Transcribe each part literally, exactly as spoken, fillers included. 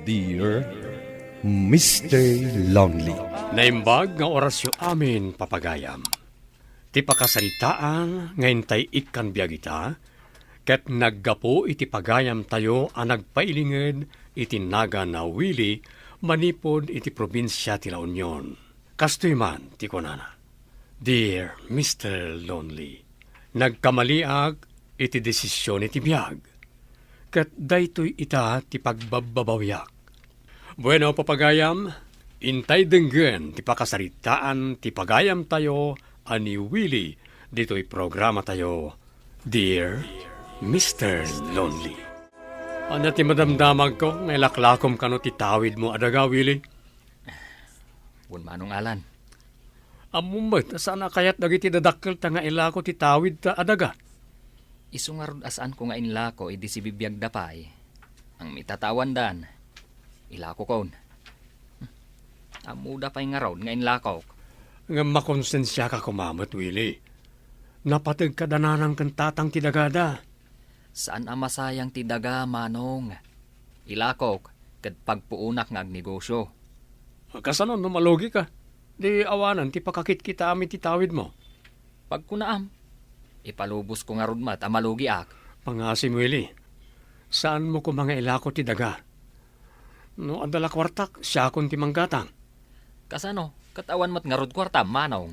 Dear Mister Lonely. Naimbag nga orasyo amin, papagayam. Ti pakasaritaan nga intay ikkan biag ita, ket naggapu iti pagayamtayo a nagpailinged iti nagan a Willie manipud iti probinsia ti La Union. Kastoy man ti kunana, "Dear Mister Lonely, nagkamaliak iti desisyon iti biag, ket daytoy ita ti pagbabbabawiak." Bueno, papagayam, intay denggen ti pakasaritaan ti pagayamtayo a ni Willie ditoy programatayo, Dear Mister Lonely. Ania ti madamdamagko nga ilaklakom kano ti tawidmo a daga, Willie? Wen, Manong Alan. Ammom met a saan a kayat dagiti dadakkelta nga ilako ti tawidta a daga. Isu ngarud a saanko nga inlako idi sibibiagda pay. Ang mitatawandan, ilakokon. Ammoda pay ngarud nga inlakok. Ngem makonsensiaka koma met, Willie. Napateg kada nanang ken tatang ti dagada. Saan a masayang ti daga, Manong. Ilakok ket pagpuonak nga agnegosyo. Kasano no malugika? Di awanen ti pakakitkitaam iti tawidmo. Pagkunaam, ipalubosko ngarud met a malugiak. Pangasim, Willie. Saanmo koma nga ilako ti daga. No adda la kuartak, siakon ti manggatang. Kasano? Ket awan met ngarud kuartam, Manong.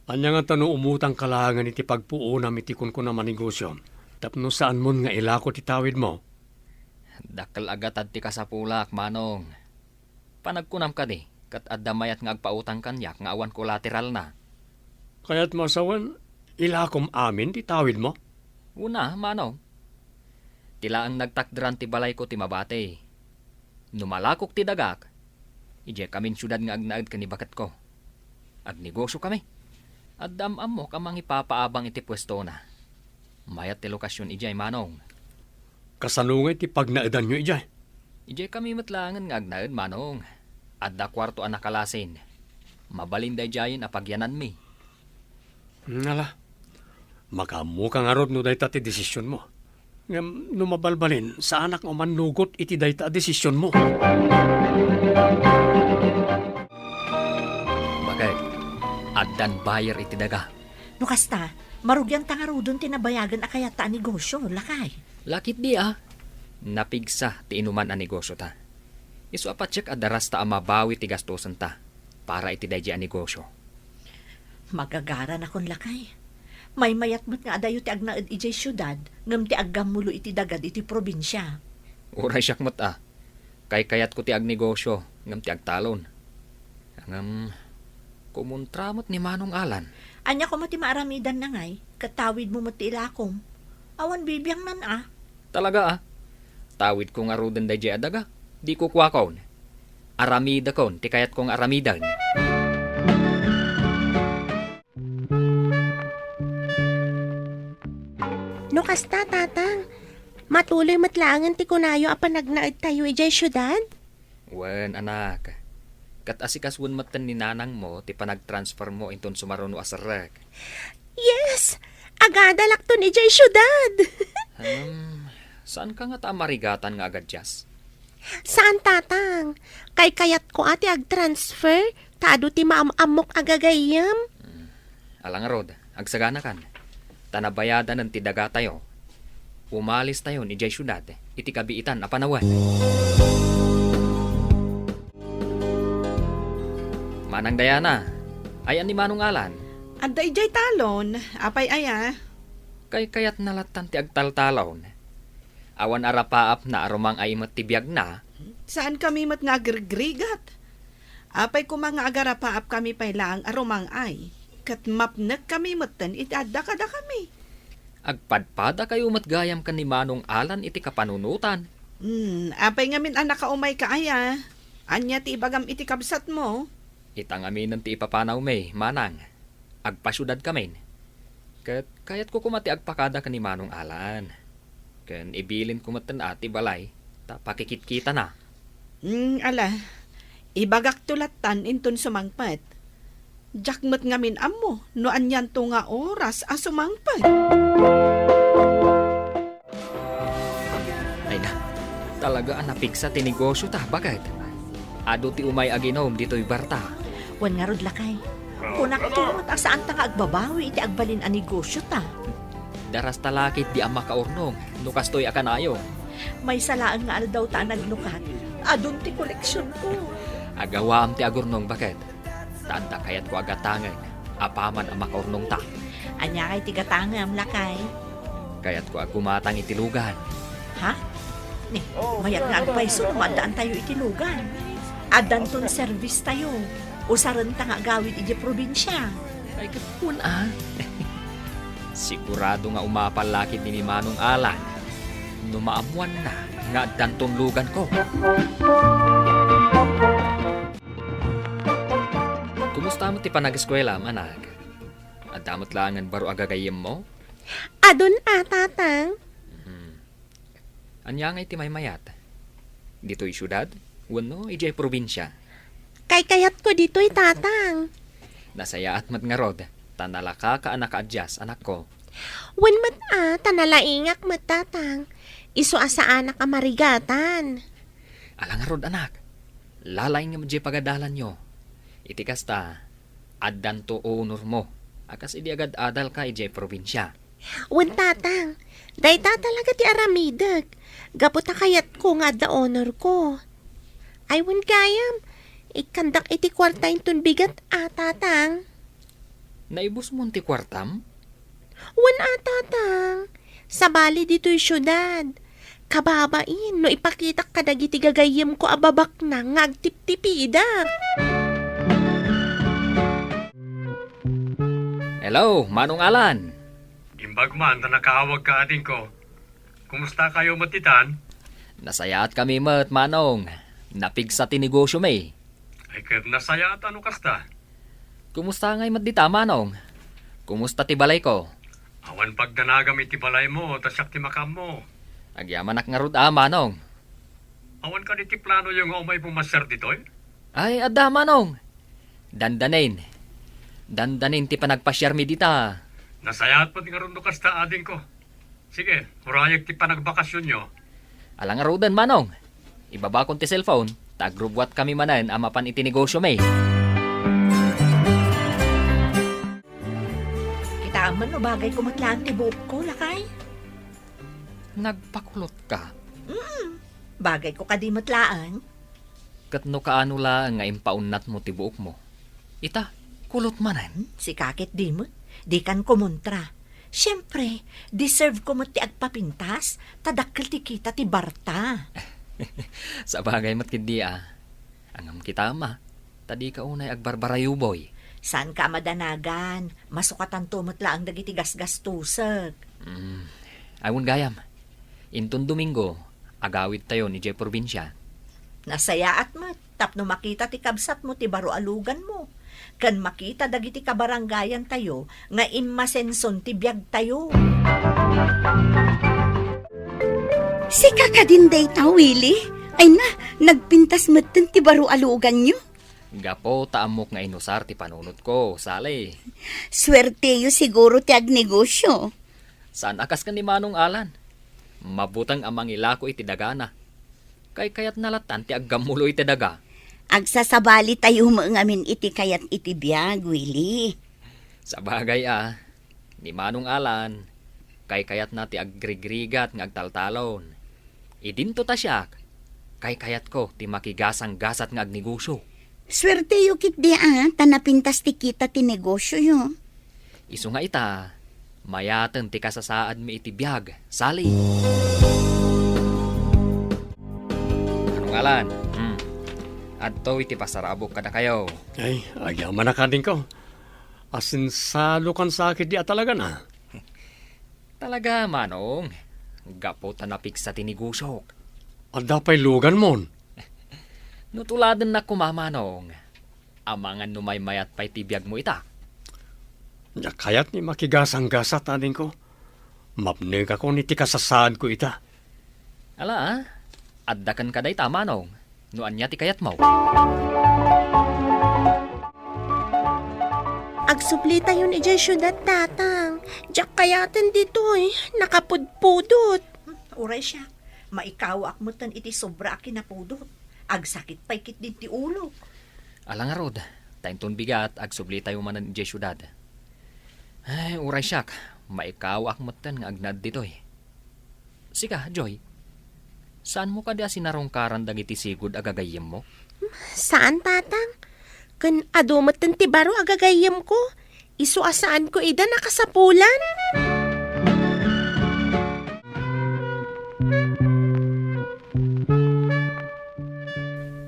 Ania ngata no umutangka laengen iti pagpuonam iti kunkunam a negosyom tapno saanmon nga ilako ti tawidmo? Dakkel a gatad ti kasapulak, Manong. Panagkunam kadi, ket adda mayat nga agpautang kaniak nga awan kolateralna. Kayatmo a sawen, ilakom amin ti tawidmo? Una, Manong. Ti laeng nagtakderan ti balayko ti mabati. No malakok ti dagak, idiay kamin siudad nga agnaed ken ni baketko. Agnegosyokami. Adda am-ammok a mangipapaabang iti puestona. Mayat ti lokasion idiay, Manong. Kasano ngay ti pagnaedanyo idiay? Idiay kami met laengen nga agnaed, Manong. Adda kuarto a nakalasin. Mabalin daydiayen a pagyananmi. Ala, makaammoka ngarud no dayta ti desisionmo. Ngem no mabalbalin, saanak nga umannugot iti dayta a desisionmo. Bakit? Addan buyer iti daga. No kasta, marugianta ngaruden ti nabayagen a kayatta a negosyo, lakay. Lakit di a. Napigsa ti inuman a negosyota. Isu a patiek a darasta a mabawi ti gastosenta para iti daydiay a negosyo. Magagaranakon, lakay. Maymayat met nga adayo ti agnaed idiay siudad, ngem ti aggammulo iti dagad iti probinsia. Uray siak met a. Kaykayatko ti agnegosyo, ngem ti agtalon. Ngem, kumontra met ni Manong Alan. Ania koma ti maaramidanna ngay, ket tawidmo met ti ilakom. Awan bibiangnan a. Talaga a. Tawidko ngaruden daydiay a daga. Di kukuakon. Aramidakon ti kayatko nga aramiden. No kasta, Tatang, matuloy met laengen ti kunayo a panagnaedtayo idiay siudad? Wen, anak. Ket asikasuen metten ni nanangmo ti panagtransfermo inton sumaruno a serrek. Yes! Agadalakton idiay siudad! Hmm, saanka ngata a marigatan nga agadias? Saan, Tatang. Kaykayatko a ti agtransfer, ta adu ti maam-ammok a gagayyem. Hmm. Ala ngarud, agsaganakan. Ta nabayadanen ti dagatayo. Umalistayon idiay siudad iti kabiitan a panawen. Manang Diana, ayan ni Manong Alan? Adda idiay talon, apay aya? Kaykayatna lattan ti agtaltalon. Awan arapaapna a rumang-ay met ti biagna. Saankami met nga agrigrigat. Apay koma nga agarapaapkami pay laeng a rumang-ay, ket mapnekkami metten iti adda kadakami. Agpadpadakayo met gayam ken ni Manong Alan iti kapanunotan. Hmm, apay ngamin a nakaumayka aya? Ania ti ibagam iti kabsatmo? Ita ngaminen ti ipapanawmi, Manang. Agpasiudadkamin. Ket kayatko koma ti agpakada ken ni Manong Alan. Ken ibilinko metten a ti balay ta pakikitkitana. Mm, ala, ibagakto lattan inton sumangpet. Diak met ngamin ammo no anianto nga oras a sumangpet. Ay na, Talaga a napigsa ti negosiota, baket? Adu ti umay aginom ditoy barta. Wen ngarud, lakay. Kunakto met a saanta nga agbabawi iti agbalin a negosiota. Darasta la ketdi a makaurnong no kastoy a kanayon. Maysa laeng nga aldaw ta a naglukat, adun ti koleksionko. Agawaam ti agurnong, baket. Ta adda kayatko a gatangen apaman a makaurnongta. Ania ngay ti gatangem, lakay? Kayatko a gumatang iti lugan. Ha? Ni, mayat nga agpayso no maaddaantayo iti lugan. Addanton service tayo. Usarenta nga agawid idiay probinsia. Ay, ket wen a. Sigurado nga umapal la ketdi ni Manong Alan no maammoanna nga addanton luganko. Kumusta met ti panag-eskuelam, anak? Adda met laengen baro a gagayyemmo? Adun a, Tatang. Mhm. Ania ngay ti maymayat? Ditoy siudad wenno idiay probinsia? Kaykayatko ditoy, Tatang. Nasayaat met ngarud, ta nalakaka a nakaadias, anakko. Wen met a, ta nalaingak met, Tatang. Isu a saanak a marigatan. Ala ngarud, anak. Lalaingem diay pagadalanyo. Iti kasta, addanto uonormo a kas idi agad-adalka idiay probinsia. Wen, Tatang, dayta talaga ti aramidek. Gapu ta kayatko nga adda honorko. Ay, wen gayam, ikkandak iti kuarta inton bigat a, Tatang. Naibusmon ti kuartam? Wen a, Tatang. Sabali ditoy siudad. Kababain no ipakitak kadagiti gagayyemko a babaknang nga agtiptipidak. Hello, Manong Alan. Imbag man ta nakaawagka, adingko. Kumustakayo met ditan? Nasayaatkami met, Manong. Napigsa ti negosiomi. Ay, ket nasayaat a no kasta. Kumusta ngay met dita, Manong? Kumusta ti balayko? Awan pagdanagam iti balaymo, ta siak ti makaammo. Agyamanak ngarud a, Manong. Awan kadi ti planoyo nga umay pumasiar ditoy? Ay, adda, Manong. Dandanin. Dandanin ti panagpasiarmi dita. Nasayaat met ngarud no kasta, adingko. Sige, urayek ti panagbakasionyo. Ala ngaruden, Manong. Ibabakon ti cellphone, ta agrubbuatkami manen a mapan iti negosiomi. Kitaem man no bagayko met laeng ti buokko, lakay? Nagpakulotka? Mm, bagayko kadi met laeng. Ket no kaano laeng nga impaunatmo ti buokmo? Ita, kulot manen. Hmm, sika ketdi met, dikan kumontra. Siempre, deserve ko met ti agpapintas, ta dakkel ti kita ti barta. Sabagay met ketdi a. Ngem kitaem a, ta dika unay agbarbarayuboy. Saanka a madanagan, masukatanto met laeng dagiti gasgastosek. Mm, awan gayam. Inton Domingo, agawidtayon idiay probinsia. Nasayaat met tapno makita ti kabsatmo ti baro a luganmo, ken makita dagiti kabarangayantayo nga immasenson ti biagtayo. Sika kadin dayta, Willie? Ay na, nagpintas metten ti baro a luganyo. Gapu ta ammok nga inusar ti panunotko, Sally. Suerteyo siguro ti agnegosio. Saan a kas ken ni Manong Alan. Mabuteng a mangilako iti dagana. Kaykayatna lattan ti aggammulo iti daga. Agsasabalitayo met ngamin iti kayat iti biag, Willie. Sabagay a, ni Manong Alan, kaykayatna ti agrigrigat nga agtaltalon. Idinto ta siak, kaykayatko ti makigasanggasat nga agnegosio. Suerteyo ketdi a, ta napintas ti kita ti negosioyo. Isu nga ita, mayaten ti kasasaadmi iti biag, Sally. Manong Alan, hmm. Adto iti pasarabok kadakayo. Ay, agyamanak, adingko. Asensadokan sa ketdi a talagan a. Talaga, Manong. Gapu ta napigsa ti negosiok. Adda pay luganmon? No tuladennak koma, Manong. Amangan no maymayat pay ti biagmo ita. Diak kayat ni makigasanggasat, adingko. Mapnekakon iti kasasaadko ita. Ala, a? Adda kenka dayta, Manong. No ania ti kayatmo? Agsublitayon idiay siudad, Tatang. Diak kayaten ditoy. Nakapudpudot. Hmm, uray siak. Maikawaak metten iti sobra a kinapudot. Agsakit pay ketdin ti ulok. Ala ngarud, ta inton bigat, agsublitayo manen idiay siudad. Ay, uray siak, maikawaak metten nga agnaed ditoy. Sika, Joy, saanmo kadi a sinarungkaran dagiti sigud a gagayyemmo? Saan, Tatang. Ken adu metten ti baro a gagayyemko. Isu a saanko ida nakasapulan.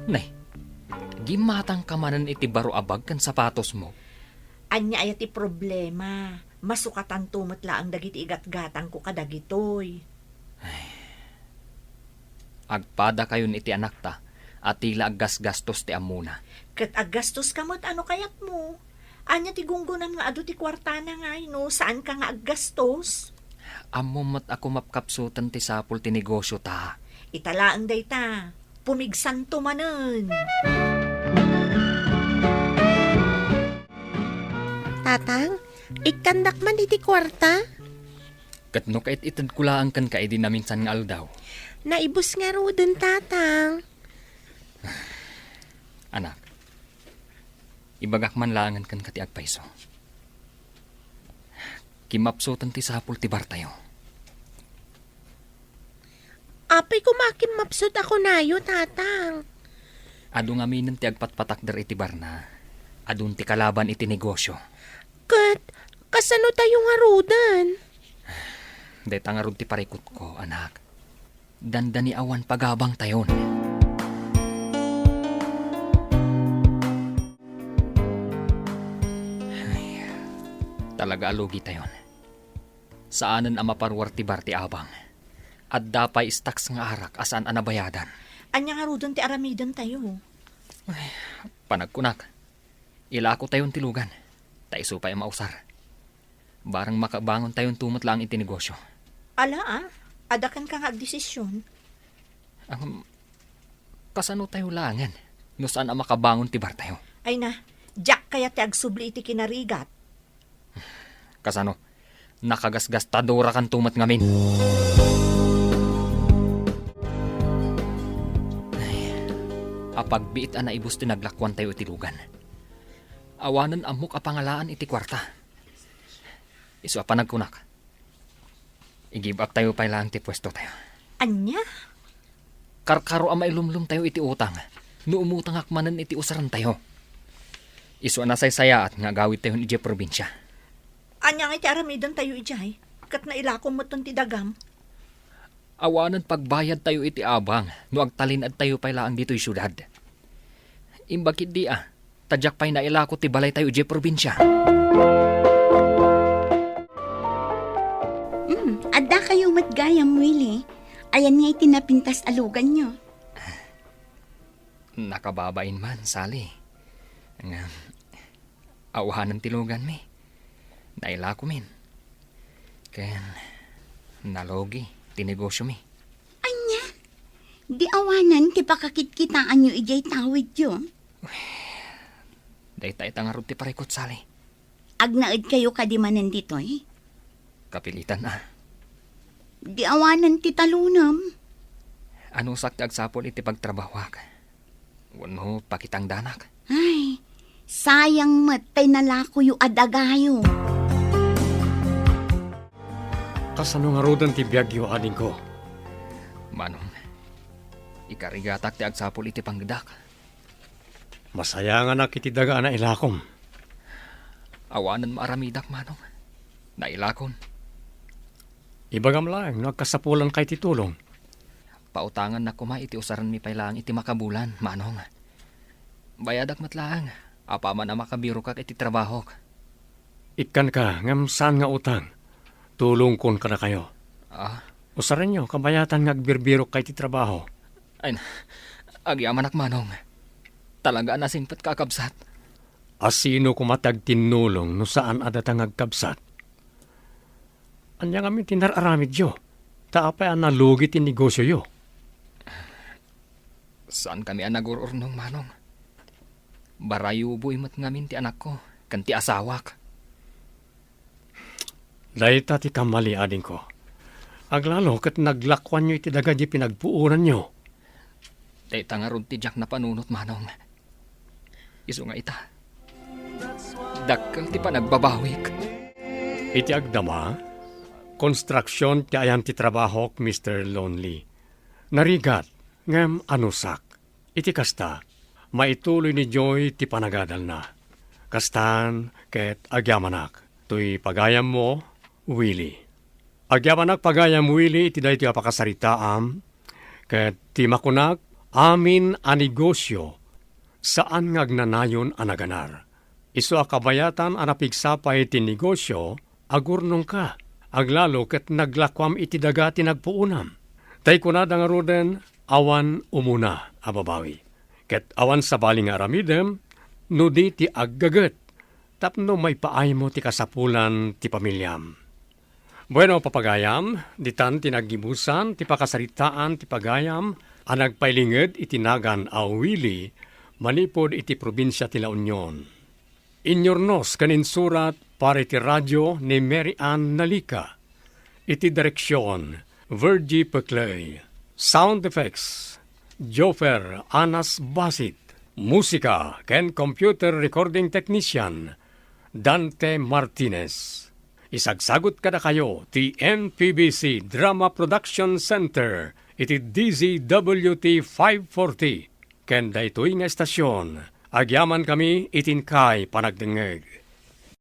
Nay, gimmatangka manen iti baro a bag ken sapatosmo. Ania aya ti problema? Masukatanto met laeng dagiti igatgatangko kadagitoy. Ay. Agpadakayon iti anakta a ti la aggasgastos ti ammona. Ket aggastoska met no kayatmo. Ania ti gunggonam nga adu ti kuartana ngay no saanka nga aggastos? Ammom met a kumapkapsoten ti sapul ti negosiota. Ita laeng dayta, pumigsanto manen. Tatang, ikkandak man iti kuarta? Ket no kait-itedko laeng kenka idi naminsan nga aldaw? Naibus ngaruden, Tatang. Anak, ibagak man laengen kenka ti agpayso. Kimmapsoten ti sapul ti bartayo. Apay koma a kimmapsot a kunayo, Tatang? Adu ngaminen ti agpatpatakder iti barna. Adun ti kalaban iti negosio. Ket, kasano tayo ngaruden? Dayta ngarud ti parikutko, anak. Dandani awan pagabangtayon. Ay, talaga a lugitayon. Saanen a maparuar ti bar ti abang. Adda pay stocks nga arak a saan a nabayadan. Ania ngaruden ti aramidentayo? Ay, panagkunak, ilakotayon ti lugan, ta isu pay a mausar. Barang makabangontayon met laeng iti negosio. Ala, a, adda kenka nga agdesisyon. Ngem, kasano tayo laengen no saan a makabangon ti bartayo? Ay na, diak kayat ti agsubli iti kinarigat. Kasano? Nakagasgastadorakanto met ngamin. Ay, apagbiit a naibus ti naglakuantayo iti lugan. Awanen ammok a pangalaan iti kuarta. Isu a panagkunak, igib-aktayo pay laeng ti puestotayo. Ania? Karkaro a mailumlomtayo iti utang no umutangak manen iti usarentayo. Isu a nasaysayaat nga agawidtayon idiay probinsia. Ania ngay ti aramidentayo idiay? Ket nailakom metten ti dagam. Awanen pagbayadtayo iti abang no agtalinaedtayo pay laeng ditoy siudad. Imbag ketdi a, ta diak pay nailako ti balaytayo idiay probinsia. Hmm, addakayo met gayam, Willie. Ayan ngay ti napintas a luganyo? Nakababain man, Sally. Ngem, awanen ti luganmi. Nailakomin. Ken nalugi ti negosiomi. Ania? Di awanen ti pakakitkitaanyo idiay tawidyo? Dayta ita ngarud ti parikut, Sally. Agnaedkayo kadi manen ditoy? Kapilitan a. Di awanen ti talunem. Anusak ti agsapul iti pagtrabahoak? Wenno pakitangdanak? Ay, sayang met tay nalakoyo a dagayo. Kasano ngaruden ti biagyo, adingko? Manong, ikarigatak ti agsapul iti panggedak. Masayanganak iti daga a nailakom. Awanen maaramidak, Manong. Nailakon. Ibagam laeng no agkasapulanka iti tulong. Pautangannak koma iti usarenmi pay laeng iti makabulan, Manong. Bayadak met laeng, apaman a makabirokak iti trabahok. Ikkanka, ngem saan nga utang. Tulongkon kadakayo. Ah? Usarenyo, kabayatan nga agbirbirokka iti trabaho. Ay na, agyamanak, Manong. Talaga a nasingpetka a kabsat. A sino koma ti agtinnulong no saan a data nga agkabsat? Ania ngamin ti nar-aramidyo? Ta apay a nalugi ti negosioyo? Saankami a nagur-urnong, Manong. Barayuboy met ngamin ti anakko ken ti asawak. Dayta ti kammali, adingko. Aglalo ket naglakuanyo iti daga diay pinagpuonanyo. Dayta ngarud ti diak napanunot, Manong. Isu nga ita, dakkel ti panagbabawik. Iti agdama, konstruksion ti ayan ti trabahok, Mister Lonely. Narigat, ngem anusak. Iti kasta, maituloy ni Joy ti panagadalna. Kastan ket agyamanak, toy pagayammo, Willie. Agyamanak pagayam, Willie, iti daytoy a pakasaritaam, ket ti makunak, amin a negosio, saan nga agnanayon a naganar. Isu a kabayatan a napigsa pay ti negosio, agurnongka, aglalo ket naglakuam iti daga ti nagpuonam. Tay kunada ngaruden, awan umuna a babawi. Ket awan sabali nga aramidem, no di ti aggaget, tapno maipaaymo ti kasapulan ti pamiliam. Bueno, papagayam, ditan ti naggibusan ti pakasaritaan ti pagayam a nagpailinged iti nagan a Willie manipud iti probinsia ti La Union. Inyornos ken insurat para iti radio ni Mary Ann Nalica. Iti direksion, Virgie Peclay. Sound effects, Jofer Anas Basit. Musika ken computer recording technician, Dante Martinez. Isagsagut kadakayo ti N P B C Drama Production Center iti D Z W T five forty. Ken daytoy nga estasion, agyamankami iti inkay panagdengngeg.